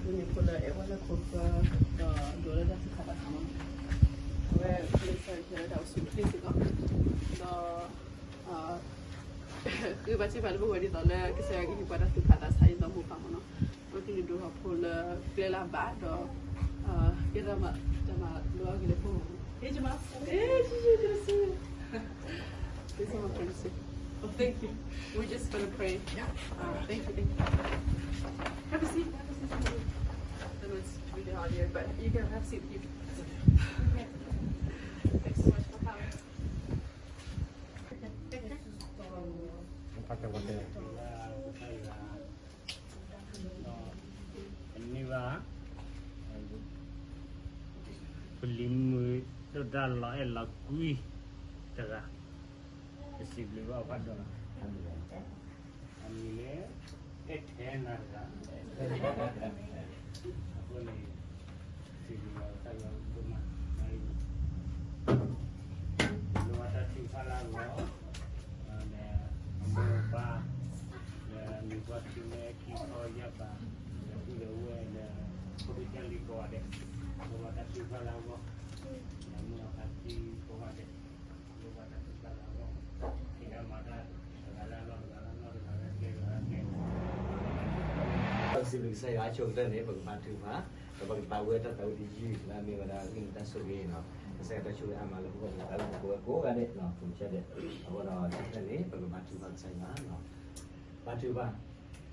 ကညီဖိလၢအဲၣ်ဝဲလၢခိၣ်ဃၢၤ ဒီးဒိးလၢတၢ်သူၣ်ဖးသးဆးမး, အဝဲ ကစၢ်ယွၤလၢတၢ်အိၣ်ဆူၣ်အိၣ်ချ့စ့ၢ်ကီး, ဒီး ဃ့ဘါစ့ၢ်ကီးလၢပဂီၢ်ဒ်သိးလၢကစၢ်ယွၤကဟ့ၣ်ပှၤတၢ်သူၣ်ဖးသးဆးဒ်သိးမိၢ်ပၢ်မးနီၤ, အဝဲကလုာ်ဒိၣ်ထီၣ်ဖိလၢကျဲလၢအဘၣ်ဒီး ကဲတၢ်မၤတၢ်မၤလိအဂ့ၢ်လၢပဂီၢ်, ဟ့ၣ်ကမၤ ဟ့ၣ် Thank you. We're just gonna pray. Yeah. Uh, thank you, thank you. Have a seat, have a seat. I know it's really hot here, but you can have a seat. You can. Thanks so much for coming. ပန့ၢ်ဘၣ် ပလံၤမုၣ်ဒိၣ်တၢ်လီၤအဲၣ်လီၤကွံတဂၤ, ပစံးဘျုးဘၣ်ဖးဒိၣ်လီၤ. အမံၤန့ၣ် အဲၣ်ထဲနၤတဂၤ, အဃိန့ၣ် စံးဘျုးဘၣ်ကစၢ်ယွၤဒိၣ်မး, လိၣ်ဘၣ်တၢ်ထုကဖၣ်လၢအဂီၢ်, ဒီးအမိၢ်အပၢ်, ဒီးမံၤပှၢ်ခံမဲခံခီယၢ်ပၤ, ဒီးပုၢ်ဒီးဝဲၢ်ဒီး ဖိဒိၣ်ကၢ်လံၤကိးဂၤဒဲး, လိၣ်ဘၣ်တၢ်ထုကဖၣ်လၢအဂီၢ်, ဒီးမိၢ်အပၢ်ခံကိးဂၤဒဲး, လိၣ်ဘၣ်တၢ်ထုကဖၣ်လၢအဂီၢ်, ဟ့ၣ်ဒၣ်မၤတၢ်တဂၤလၢအလီၢ်တဂၤလၢအလီၢ်တဂၤလၢအကျဲတဂၤလၢအကျဲ ပစံးဘျုးကစၢ်ယွၤအဆိကတၢၢ်န့ၣ် ပကဘါထုကဖၣ်, ဒီးပကဘါဝဲတၢ်သးဝံၣ်တယုၢ်လၢအမ့ၢ်ဝဲဒၣ်ဂ့ၢ်န့ၣ်တၢ်ဆိၣ်ဂ့ၤနီၤ, ကစၢ်ယွၤတၢ်ဆိၣ်ဂ့ၤအါမးလၢပဂီၢ်ပသးလၢပကိးဝဲကိးဂၤဒဲးနီၤ, ပကဆၢဒဲး, အဃိဒီးတၢ်န့ၣ် ပကဘါထုကဖၣ်ကစၢ်ယွၤနီၤ, ဘါထုကဖၣ်,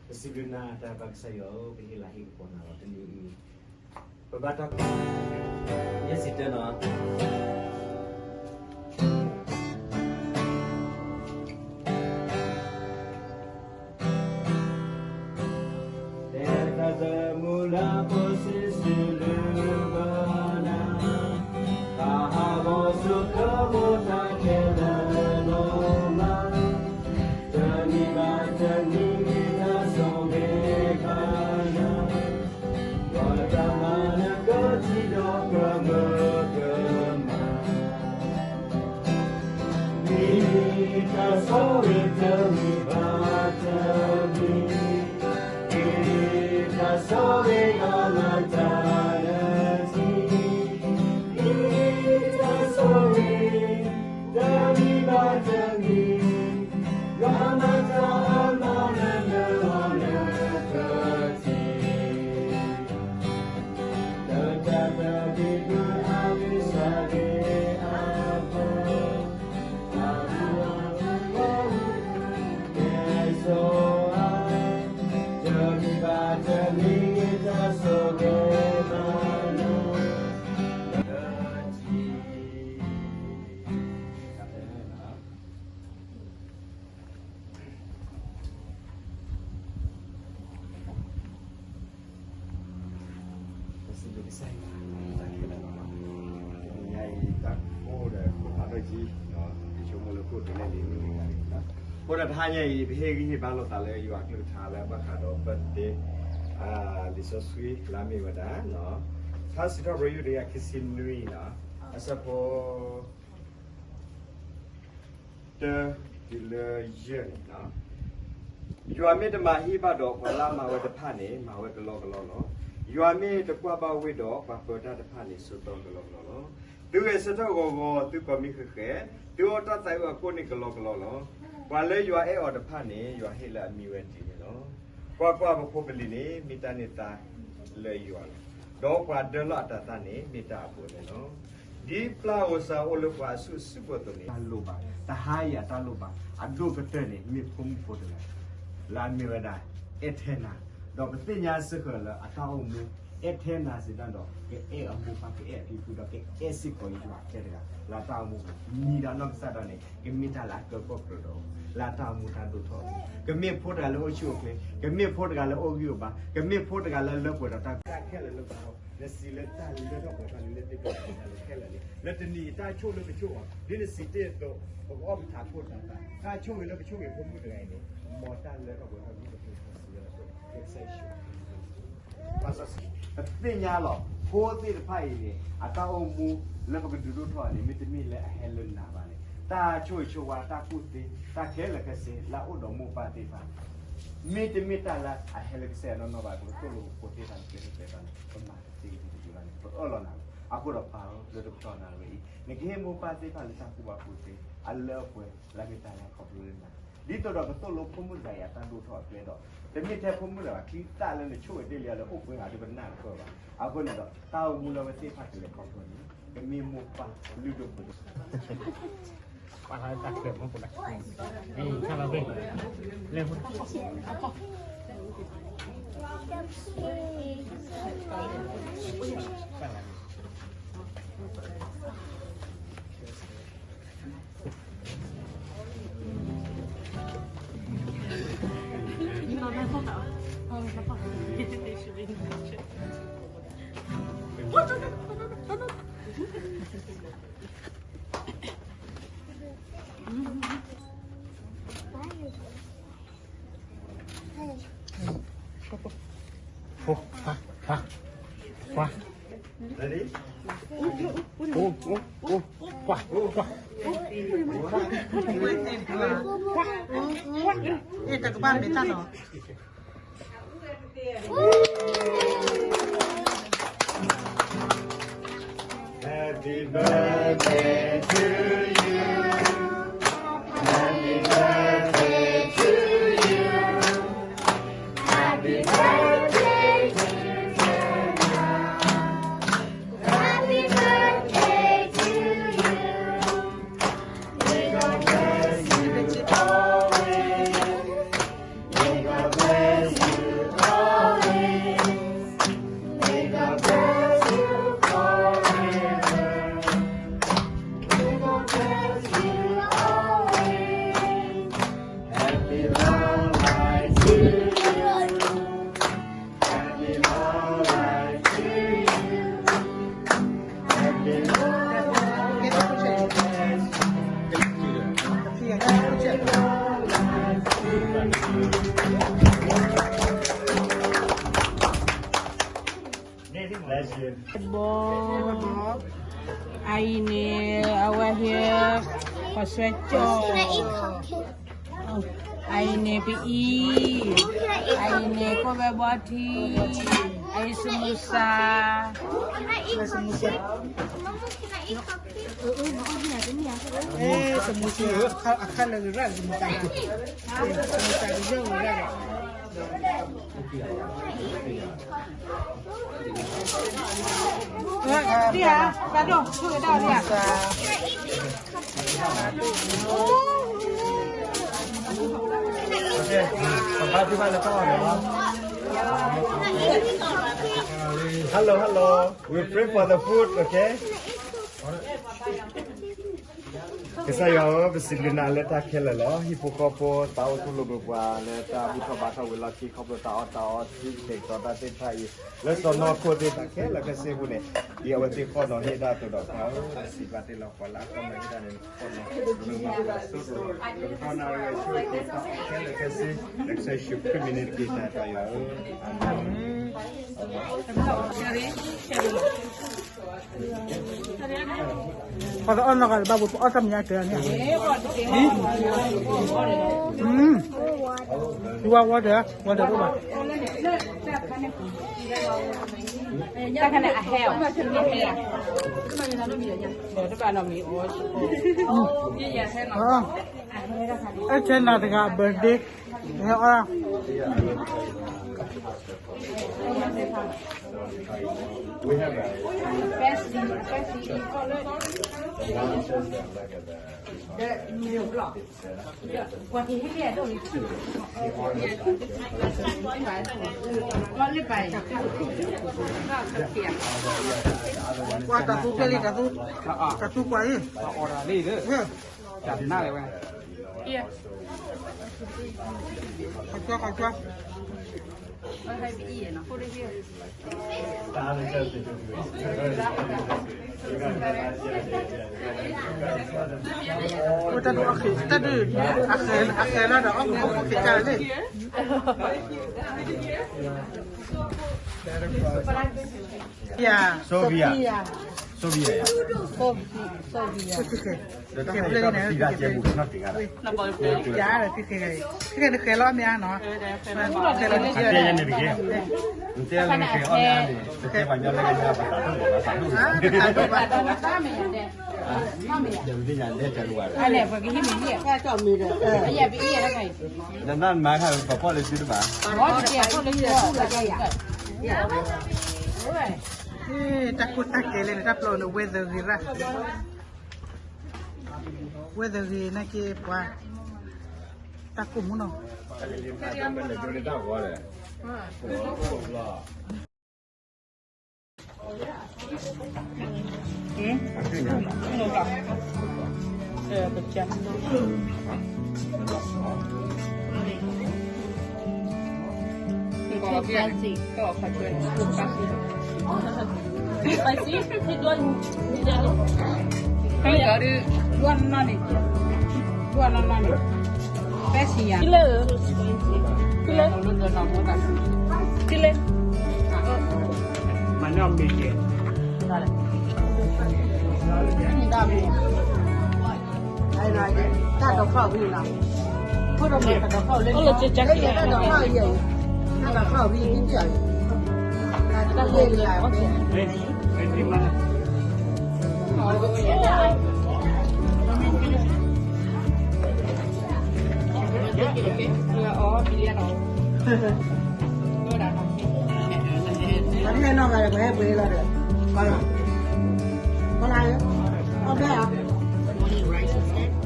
ပစံးဘျုးနၤတၢ်ဘၣ်ကစၢ်ယွၤဧၢ, ပဟ့ၣ်လၤဟ့ၣ်ကပီၤနၤလီၤတနံၤအံၤ ပဘၣ်တၢ် ယဲၢ်ဆံတၢနီၤ တဲသးသမူလၢဖိစံးဆၢလၢဘၣ်နၤ, တၢ်ဟးဂီၤစိကမီၤတၢ်ခဲလၢာ်လီၤမး, တနံၤဘၣ်တနံၤမ့ၢ်တၢ်ဆိၣ်ဂ့ၤဘၣ်နၤ, ပှၤတၢ်မၤလၢကထံၣ်ဒီးကမၢကမၣ် မ့ၢ်တၢ်ဆိၣ်ဂ့ၤတနံၤဘၣ်တနံၤ, မ့ၢ်တၢ်ဆိၣ်ဂ့ၤလီၤမၤတၢ်လၢထံ, မ့ၢ်တၢ်ဆိၣ်ဂ့ၤတနံၤဘၣ်တနံၤ, လီၤမၤတၢ်အမၤလၢလၢအီၤလၢကထံၣ် ပစံးဘျုးကစၢ်ယွၤ တၢ်ခဲလၢာ်လီၤ. တနံၤညါအံၤ တၢ်ကိၢ်ဒီးခိၣ်ဖးဒိၣ်ကံ ယဆိကမိၣ်လၢခိၣ်တုၤလၢလံၤန့ၣ်လီၤ. အဃိဒီးတဟါညါအံၤ ပဟ့ၣ်ဂံၢ်ဟ့ၣ်ဘါလိာ်သးလၢယွၤအကလုၢ်ကထါလၢဘၣ်ဃးဒီး birthday လံာ်စီဆှံလၢအမ့ၢ်ဝဲဒၣ် ထါစံးထီၣ်ပတြၢၤ ယုၢ်တကယၤခံဆံနွံနီၤ အဆၢဖိ တၢ်တုၤလၢယဲၢ်န့ၣ်လီၤ. ယွၤမ့ၢ်တမၤဟံၣ်ဘၣ်ဒီး ပှၤလၢအမၤဝဲတဖၣ်န့ၣ် မၤဝဲကလီကလီလီၤ. ယွၤမ့ၢ်တကွၢ်ဘၣ်ဝ့ၢ်ဒီး ပှၤပၢတၢ်တဖၣ်န့ၣ် ဆိးသီကလီကလီလီၤ. သုဂဲၤဆၢထၢၣ်ဂီၤဂီၤ သုကိးမံၤဃဲးဃဲး, သုအီၣ်တၢ်သးအုးအကိၣ်န့ၣ်ကလီကလီလီၤ. ပှၤလၢယွၤအဲၣ်အီၤတဖၣ်န့ၣ် ယွၤဟ့ၣ်လၢအမံဝဲတ့ၢ်န့ၣ်လီၤ. ကွၢ်ကွၢ်, ပဖိပလံၤန့ၣ် မ့ၢ်တၢ်န့ၢ်သါလၢယွၤလီၤ. ဒီးပှၤဒၢလီၢ်အတၤသၣ်န့ၣ် မ့ၢ်တၢ်အဘူးအလဲလီၤ. ဒ်ပျၢ်ဧိၤစၢ်ဧိၤလၢပှၤအစုၣ်အစုပူၤအသိးန့ၣ်, တၢ်လိၣ်ဘၣ်, တဟါအံၤအတၢ်လိၣ်ဘၣ် အဒိၣ်ကတၢၢ်န့ၣ် မ့ၢ်ဖိမုၣ်ဖိတဂၤ လၢအမ့ၢ်ဝဲဒၣ် အဲၣ်ထဲနၤ, ဒီးပသ့ၣ်ညါစ့ၢ်ကီးလၢအတၢ်အိၣ်မူ အဲၣ်ထဲနၤစံးတၢ်ဒီး ကအဲၣ်အမိၢ်ပၢ် ကအဲၣ်အဖံဖု ဒီးကအဲၣ်စ့ၢ်ကီးယွၤထဲတဂၤ လၢအတၢ်အိၣ်မူပူၤ မံၤဒီးနီၢ်ကစၢ်ဒၣ်န့ၣ် ကမ့ၢ်တၢ်လၢအကၢကီၢ်ကြၢးဒီး လၢအတၢ်အိၣ်မူတၢ်ဒိၣ်ထီၣ်အပူၤ ကမ့ၢ်ဖိတဂၤလၢအိၣ်ဆူၣ်အိၣ်ချ့, ကမ့ၢ်ဖိတဂၤလၢအိၣ်ဂံၢ်အိၣ်ဘါ, ကမ့ၢ်ဖိတဂၤလၢလၢပှဲၤဒီးတၢ်ခဲလၢာ်လၢပဂီၢ်, နစံးလၢတၢ်လၢထီၣ်ပှဲၤထီၣ်န့ၣ် လၢသ့ၣ်တဖၣ်ခဲလၢာ်န့ၣ် လၢတနံၤအံၤတၢ်ဆိၣ်လၢပဆိၣ်အီၤ ဒ်နစံးတ့ၢ်အသိး ပကအီၣ်ပထးခိၣ်တၤသၣ် တၢ်ဆိၣ်ဂ့ၤလၢပဆိၣ်ဂ့ၤဖိမုၣ်တဂၤအံၤန့ၣ် မ်တၢ်လၢထီၣ်ပှဲၤထီၣ်မ့ၢ်ပကစံးလၢကစၢ်ယ့ၣ်ၡူး ပသ့ၣ်ညါလီၤ ဖိသ့ၣ်တဖၣ်အံၤန့ၣ် အတၢ်အိၣ်မူလၢပကဒုးဒိၣ်ထီၣ်န့ၣ် မ့တမ့ၢ်လၢအဟဲလၢနၤဘၣ်န့ၣ် တၢ်ဆိၣ်ဂ့ၤဆိၣ်ဝါ တၢ်ကူၣ်သ့ တၢ်ခဲလၢာ်ခဲဆ့လၢအအိၣ်ဒီးမိၢ်ပၢ်သ့ၣ်တဖၣ် မ့တမ့ၢ်တၢ်လၢအဟဲလၢကစၢ်ယွၤနီၢ်နီၢ်ဘၣ် ပကသိၣ်လိပဖိသ့ၣ်တဖၣ်န့ၣ် ကျဲသ့ကျဲသီန့ၣ် ပမၤတသ့တဂ့ၤဘၣ်န့ၣ် ပအၢၣ်လီၤနၤလီၤ. အဃိဒီးပၢ်ဧၢ လၢတကတီၢ်နၣ်ရံၣ်အံၤ နကဟ့ၣ်မိၢ်ပၢ်သ့ၣ်တဖၣ်လၢတၢ်ကူၣ်ဘၣ်ကူၣ်သ့ အလၢအပှဲၤလၢအမ့ၢ်တၢ်လၢခီဖျိလၢနၤ ဒ်သိးဒီးကသိၣ်လိဖိမုၣ်တဂၤအံၤအတၢ်ဒိၣ်ထီၣ်အကျဲဒီး တမ့ၢ်ထဲဖိမုၣ်တဂၤဘၣ် ချံသၣ်လၢနဆိၣ်ဂ့ၤတ့ၢ်လံအီၤလၢအိၣ်ပှဲၤဂၤဒီးပနၢ်တပၢၢ်ဘၣ်. အဃိန့ၣ်ဒီး တၢ်အိၣ်မူလၢအဝဲသ့ၣ်တဖၣ်ကလဲၤခီဖျိန့ၣ် ကမ့ၢ်မိၢ်ပၢ်လုၢ်ဒိၣ်ပှ့ၤဒိၣ် ပာ်လီၤတၢ်ချၢမူပူၤလၢ အံၤ ဆၢလီၤသ့ၣ် လဲၤ တကဘၣ်မ့ၢ်တၢ်နီၤ Happy birthday to you. Happy birthday to you. Happy birthday to you. Happy birthday to you. May God bless you always. May God bless you always. May God bless you forever. May God bless you always. Happy long life to you. Happy long life to you. Happy long life. Bless you. အံၤန့ၣ် အဝဲဟဲ ပှၤဆွဲကၠီၣ် အံၤန့ၣ်ပအံၤ အံၤန့ၣ်ကိၣ်ဘဲဘီထံ အံၤစမူစါ စမူစါ အခါလၢဂ့ၤရၣ် စမူစါ စမူစါ ကယီၢ်ဂ့ၤရၣ် Hello, hello. We pray for the food, okay? ကစၢ်ယွၤဧၢ, ပစံးဘျုးနၤလၢတၢ်ခဲလၢာ်လီၤ. ဟံၣ်ဖိဃီဖိ တၢ်အိၣ်သူၣ်လီၤဘျီပှၤ လၢတၢ်ဘူၣ်ထီၣ်ဘါထီၣ်ဝံၤလီၢ်ခံ ခီဖျိတၢ်အီၣ်တၢ်အီ ထံကသ့ၣ်ကသီတၢ်သ့ၣ်တဖၣ်အံၤ လၢစီၢ်နီၤခိၣ်သ့ၣ်တၢ်ခဲလၢာ်ခဲဆ့အဃိန့ၣ် ဒ်အဝဲသ့ၣ်ဃီနီၤဟ့ၣ်ဒၣ်အသိးဒီး ပှၤဧၢ, စံးဘၣ်တ့ၣ်လီၤပှၤလၢအကီၢ်မ့ၢ်ဟ့ၣ်ဒၣ်န့ၣ် ဃီနီၤ ပကမၤပှၤစိရိၤ ပကတီၢ်နၣ်ရံၣ်ဝဲဆိၣ်ဂ့ၤက့ၤတၢ်ခဲလၢာ်ခဲဆ့ လၢကစၢ်ယ့ၣ်ၡူးခရံာ်မံၤန့ၣ်တက့ၢ် တၢ်ယွၤဧၢ, အၤမ့ၣ်. ပှၤတအီၣ်နီၢ်ဂၤတဘၣ်ဘိ ပအီၣ်တၢ်မံၤအတၢ်န့ၣ်, ဝါဝါဒီး ဝါဒီးဘၣ်, တၢ်ခါန့ၣ်အဟဲအီၤ, တဘၣ်နီတမံၤအီၤ, အဲၣ်ထဲနၤတဂၤ birthday ဟဲအီၣ် ကွၢ်တၢ်သူကျဲလံ တၢ်သူ, တၢ်သူကွၢ်လံ, တၢ်နၢ်လၢဝဲ, ကွၢ်ကွၢ်ကွၢ် တၢ်ဒုးအီၣ်ဃ့ၢ်, တၢ်ဒုးအဃဲၤလီၤဒီး အီၣ်ဃ့ၢ်ကၢ်လံ, ယၤ, စီဖံယၤ. စီဘံယၤ, စီဘံယၤ, ခဲခဲ, ခဲခဲ, ခဲခဲ, ခဲခဲ, နဃဲၤလီၤမ့ၢ်ဧါနီၤ, နတဲလၢနဃဲၤအီၣ်မ့ၢ်ဧါန့ၣ် တတဲပှၤညီလၢကညီ ပသးဒိၣ်ဘၣ်, ပသးဒိၣ်ဘၣ်, နနမၤခါ ပပီၣ်လၢစုတဘၣ်. တၢ်ကိၢ်တၢ်ကဲလဲၣ်န့ၣ် တၢ်ပျီန့ၣ် ဝဲၢ်သဂ့ၤရၣ်, ဝဲၢ်သဂ့ၤနာ်က့ပှၤ, တၢ်ကိၢ်မူနီၤ. မ့ၢ်လၢလီခီတၢ်အံၤ တပၢၤတမ့ၢ်ဘၣ် လီခီတၢ်အံၤ, ဖိဒိၣ်မုၣ်လါသ့ၣ်ဖီညါအံၤ, ဝါလံ, လါသ့ၣ်ဖီညါအံၤ, အီၣ်ဝဲတၢ်အဲၣ်ဒိၣ်န့ၣ် လါသ့ၣ်ဖီညါအံၤလံ, တၢ်အဲၣ်ဒိၣ်အဲၣ်ကၠိအါဒ်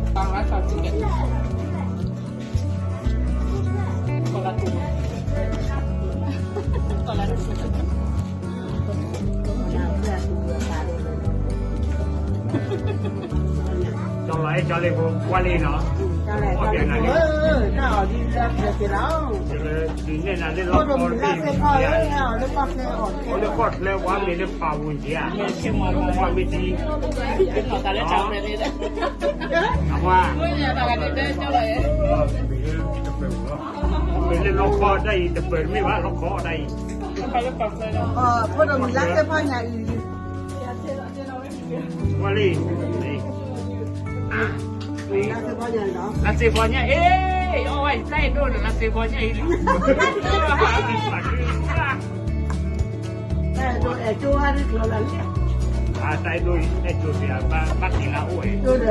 ကျိၤလၢ်လံ, တၢ်အဲၣ်ဒိၣ်အဲၣ်ကၠိစ့ၢ် ဘၣ်က့ၤလၢအအိၣ်အံၤ, မ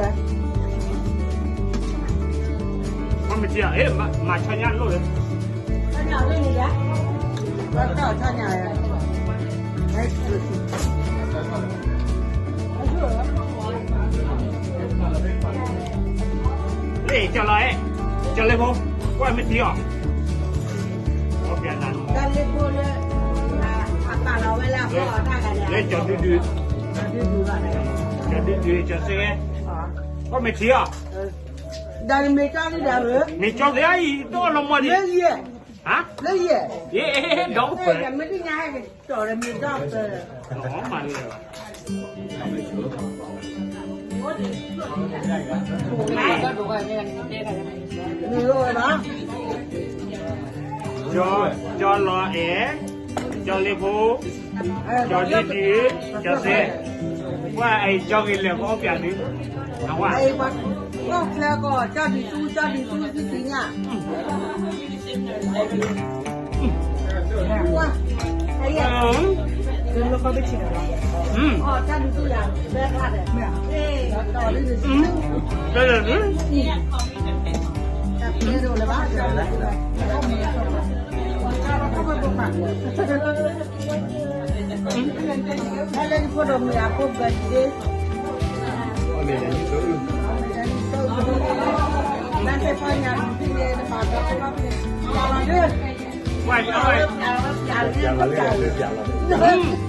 ့ၢ်ထံၣ်အီၤ မၤဆီညါလိၣ်လၢ လၢကၠီလီၤအဲၣ်, ကၠီလ့ဖိ, ကွၢ်မ့ၢ်ထံၣ်အီၤ, လၢကၠီဒုဒု, ကၠီဒုဒု, ကၠီစ့ဝဲ, ကွၢ်မ့ၢ်ထံၣ်အီၤ, မ့ၢ်ကၠီလံဒၣ်ဧၢ, မ့ၢ်ကၠီလံအံၤ တအိၣ်လီၤမီၢ်ဒံး, လၢယဲၢ်, လၢယဲၢ်, ဒီးပၢၢ်, မ့ၢ်တညါဟဲက့ၤကၠီဒီးမ့ၢ်ဒီးပၢၢ်, မ့ၢ်ဝဲဘၣ်, ကၠီလီၤအဲၣ်, ကၠီလ့ဖိ, ကၠီဒုဒု, ကၠီစ့, ကွၢ်အံၤကၠီဂ့ၤလၢာ်ကအီၣ်ပၠးဒု, အဝဲ, ကီၢ်ချၢကီး ကၠီဒုဒု ကၠီဒုဒု သ့ၣ်ညါ, ကွၢ်, အံၤ, ကၠီဒုဒုယၤ, ဘဲၣ်ဖးဒီး, မ့ၢ်, ကၠီဒုဒု, ကၠီဒုဒု, တၢ်ပျဲဒိၣ်လၢၤဘၣ်, ဟဲလၢဖိဒိၣ်မုၣ်အဖိ birthday, လါသ့ၣ်ဖီညါ ဒုးသ့ၣ်ညါတပာ်ဒီး, ပျးလီၤဒုး, ပျးလီၤ, ပျးလီၤ, ပျးလီၤ,